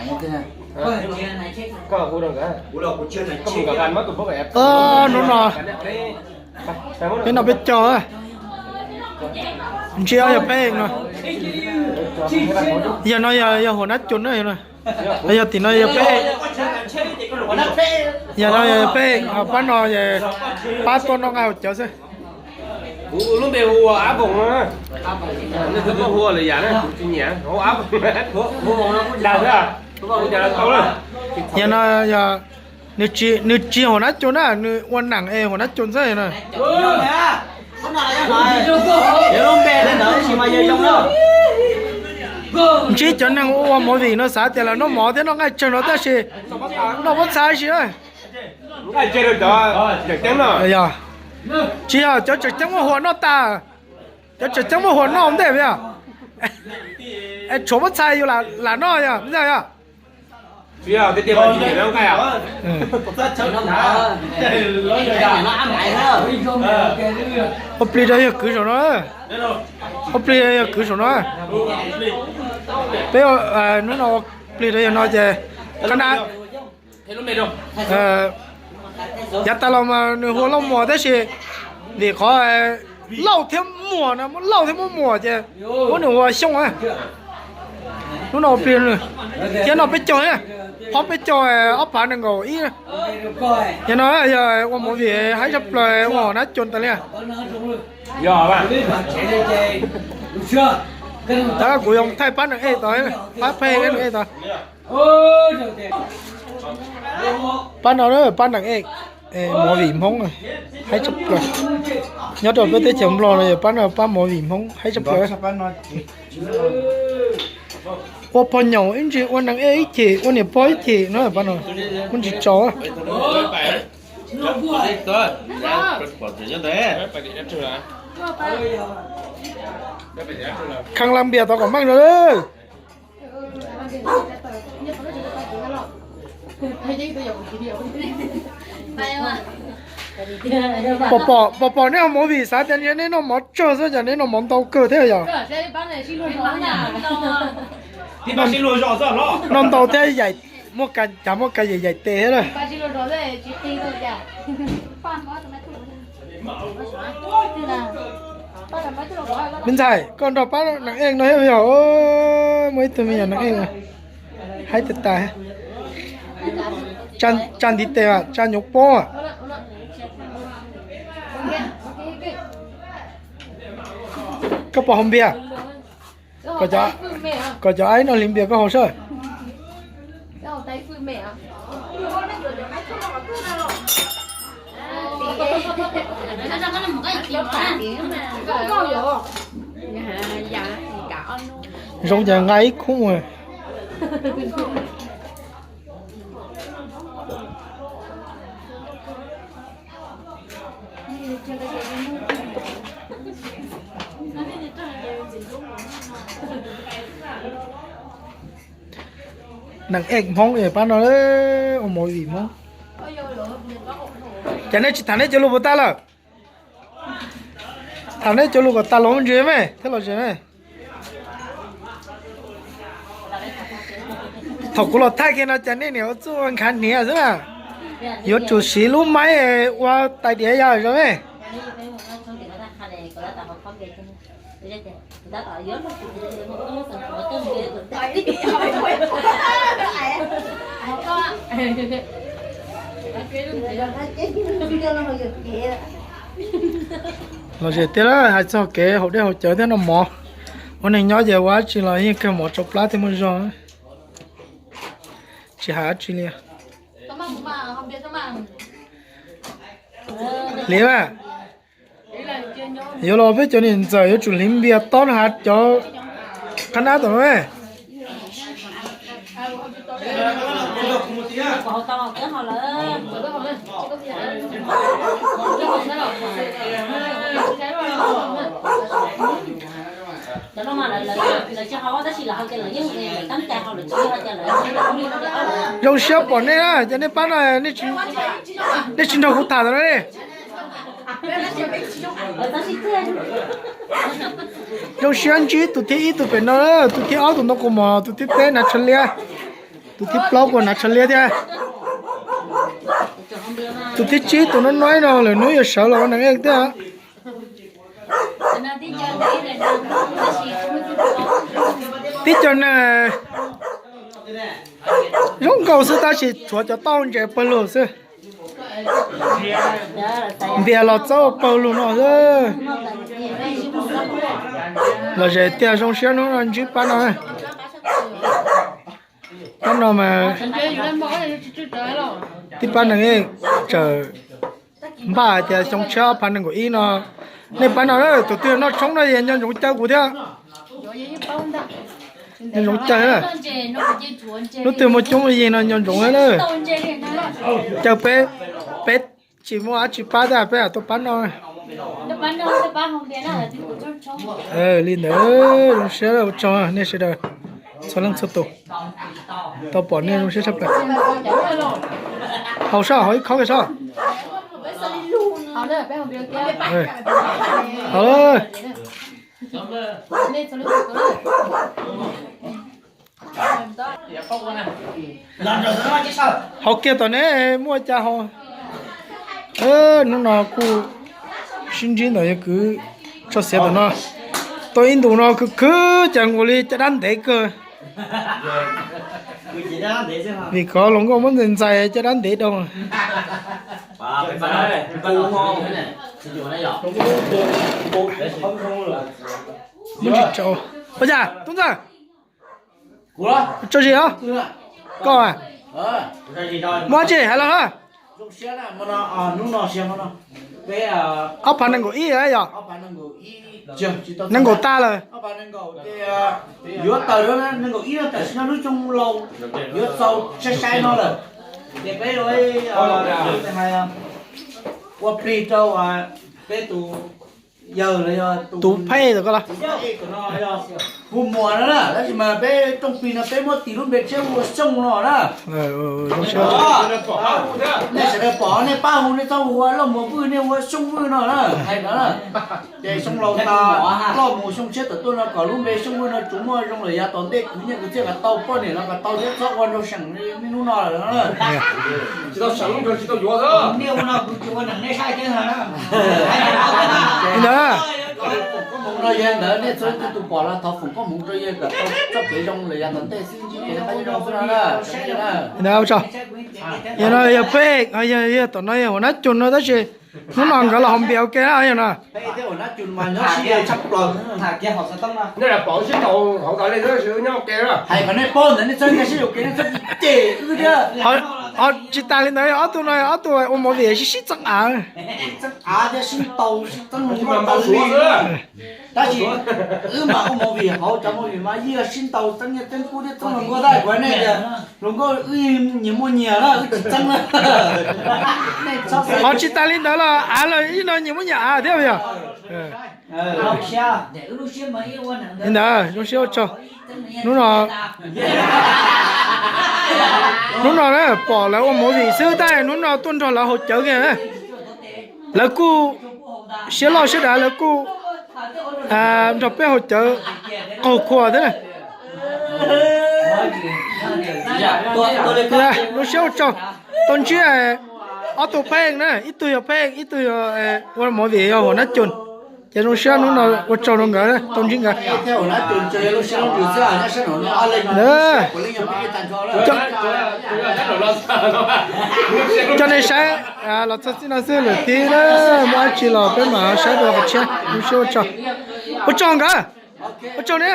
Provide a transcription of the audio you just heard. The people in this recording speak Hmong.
Hnub no peb noj peb caug, ntsib ob yog peb no. Yog no yog huam nab cun na, yog tim no yog peb, yog no yog peb, pab no pab tuaj noj nqaij haus cawv xwb. Kuv lub npe hu ua Ab Voos no, nej twb muab hu ua lwm yam na, kuv tsis nyiam hu Ab Voos. Dag xwb, hu cas tau na. Yog no yog nws tsis huam nab cun na, nws ua nam es huam nab cun xwb no. Ntsib cov neeg ua movie no xav tias lawv noj mov thiab noj nqaij tsawg no tab sis noj pob txha tab sis na. Tsis yog cov tseem ceeb muaj huam noj tas, cov tseem ceeb muaj huam noj ntej yog tshuav pob txha yus lam noj yog yog. Ua plig rau yawg kwv saum no, ua plig rau yawg kwv saum no. Peb hnub no ua plig rau yawg no ces qab na, yav tas los mas nws hu ua Lauj Muas tab sis vim qhov Lauj thiab Muas no, muab Lauj thiab muab Muas ces muab nws hu ua Xyooj. Hnub no ua plig nws thiab noj peb caug, phob peb caug ob phav nees nkaum ib. Yog no yog ua movie haib tshaj plaws ua nab cun tas li. Tab kuv yuav thaij pab neeg ej tod, pab pheej neeg ej tod. Pab no pab neeg ej, movie Hmoob haib tshaj plaws. Nyob rau peb teb chaws Nplog no yog pab no pab movie Hmoob haib tshaj plaws. Ua pog nyaum ib ntsis, ua neeg ej ib chim, ua niam pog ib chim no pab no, muaj ntsis tsaus. Kheev la npias tau kom meej no. Pom pom nej ua movie xav tias ntshe nej noj mov tsawg xwb cas nej noj mov ntau kawg thiab yog. Noj ntau thiab, muaj cas muaj kas yaim yaim tes thiab lawm. Me ntxhais, koj nrog pab neeg ej no thiab yog, muaj ib tug me nyuam neeg ej haib tas tas. Tsa ntiv tes, tsa nyuv pob. Koj puas haus npias? Kom cov aib no hliv npias koj haus sab. Zoo cas nqa ib khub mus. Neeg ej Hmoob pab no, ua movie Hmoob. Cas nej tsis tham nej cov lus puas tag lawm? Tham nej cov lus kom tas los ntsis me thiab los zem me. Thaum kuv los thaij kiag no cas nej niam ua txuj ua nkhav hniav xwb na. Yuav tsum siv lub maib ua tais diav yog zog me. Los zem tiag, hais txog kev haus dej haus cawv thiab noj mov. Ua neeg nyob ces ua dab tsi los yeej kawg mov tsau plab thiaj muaj zog. Tsis hais dab tsi li. Hliv mas, yuav los peb cov niam ntxawm yuav tsum hliv npias tob hav cov qhab nab tom no. Zoo siab pom nej na, ces nej pab no, nej tsis nrog kuv tham tas no li. Zoo siab ntsib tus thib ib tus pem no, tus thib ob tus ntoo kaus mom, tus thib peb na tsha liab. Tus thib plaub kuj hnav tsho liab thiab. Tus thib tsib tus no no no lawm hnub yuav sawv los ua neeg ej thiab. Tib co neeg zoo nkauj xwb tab sis tshuav cov tauj ntses pawg lug xwb. Ntias los txawb ua pawg lug no xwb. Los zem tiag, zoo siab hnub no ntsib pab no. Pab no mas tib pab neeg tsawm npaj hais tias xyoo tshiab ob phav nees nkaum ib no, nej pab no, tus twg noj tshoob no es nco ntsoov caw kuv thiab. Nco ntsoov caw, lub twg muaj coob muaj yig no nco ntsoov na. Caw peb, peb tsis muaj dab tsi pab thiab peb tuaj pab noj. Li ntawd, zoo siab ua tsaug nej sawv daws txhua leej txhua tus tau pom nej zoo siab tshaj plaws. Haus soj, haus ib khob kiag soj. Haus kiag tom ne muaj cas haus. Hnub no kuj sib ntsib ntawm yawg kwv Tshoj Xiav tom no. Tau ib ntus no kwv kwv cas nkaus li caj dab ntev kawg. Vim kov hluas nkauj muab ntxais ntxais caj dab ntev dhau. Ua cas tub ntxawg? Tso zis os. Koj muaj dab tsi hais los hab. Ob phav nees nkaum ib yog nees nkaum tag lawm. Yuav tawm nees nkaum ib no tam sim no lub xyoo laus yuav txaus sai sai no lawm. Ces peb ua plig rau peb tus yawg los yog tus phej, hu Muas no na, tab sis mas peb rooj plig no peb muab tis lub npe tshiab hu ua Xyooj no na. Nej sawv daws pom nej pab hu, nej txhob hu ua Lauj Muas Vwj, nej hu ua Xyooj Vwj no na, hais ntawd na. Ces Xyooj laus tas, Lauj Muas Xyooj tshiab tawm tuaj no kom lub npe Xyooj Vwj no tsuas muaj zoo lawm yav tom ntej kwv nyiaj kwv txiaj kom tau poj niam los kom tau thiab txhob ua nrau seem niaj hnub no lawm na. Tsis tau seem, tsis tau yuav xwb. Niaj hnub no kuv tsis ua neeg nej saib thiab na. Li ntawd, no yog ntawd nej txhua leej txhua tus pom los thov foom koob hmoov rau yawg kom tau txoj kev zoo lawm yav tom ntej xwb ntsib kev noj qab nyob zoo xwb na. Li ntawd ua tsaug. Yog no yog phej, yog tom no yog huas nab cun no tab sis hnub no nkawd los haus npias ua ke na yog no. Nej pom sib ntaus hauv tas li xwb nyob ua ke. Hais kom nej paub ntawd nej txhob nkag siab yuam kev, nej txhob cem wb thiab. Ho tsis tas li ntawd, ob tug no ob tug ua movie sib sib txeeb av. Txeeb av thiab sib ntaus sib txeeb, tab sis wb mas ua movie hauv cov movie mas yeej sib ntaus txeeb nyiaj txeeb kub thiab txeeb hluas nkauj, tab kuv nej tias hluas nkauj wb nyias muaj nyias na, wb tsis txeeb na. Ho tsis tas li ntawd los av los ib no nyias muaj nyias av thiab yog. Li ntawd zoo siab ua tsaug. Hnub no, hnub no na pom lawv ua movie xwb tab hnub no tuaj nrog lawv haus cawv kiag. Lawv kuj siab loj siab dav, lawv kuj nrog peb haus cawv qaug khua thiab na. Zoo siab ua tsaug, tau ntsib ob tug phej na, ib tug yog phej, ib tug yog ua movie yog huas nab cun. Ces zoo siab hnub no ua tsaug rau nkawd tau ntsib nkawd. Coj nej saib los txog txij no xwb, lwm tib muaj dab tsi los peb mam saib dua qhov tshiab. Zoo siab ua tsaug, ua tsaug nkawd, ua tsaug ne.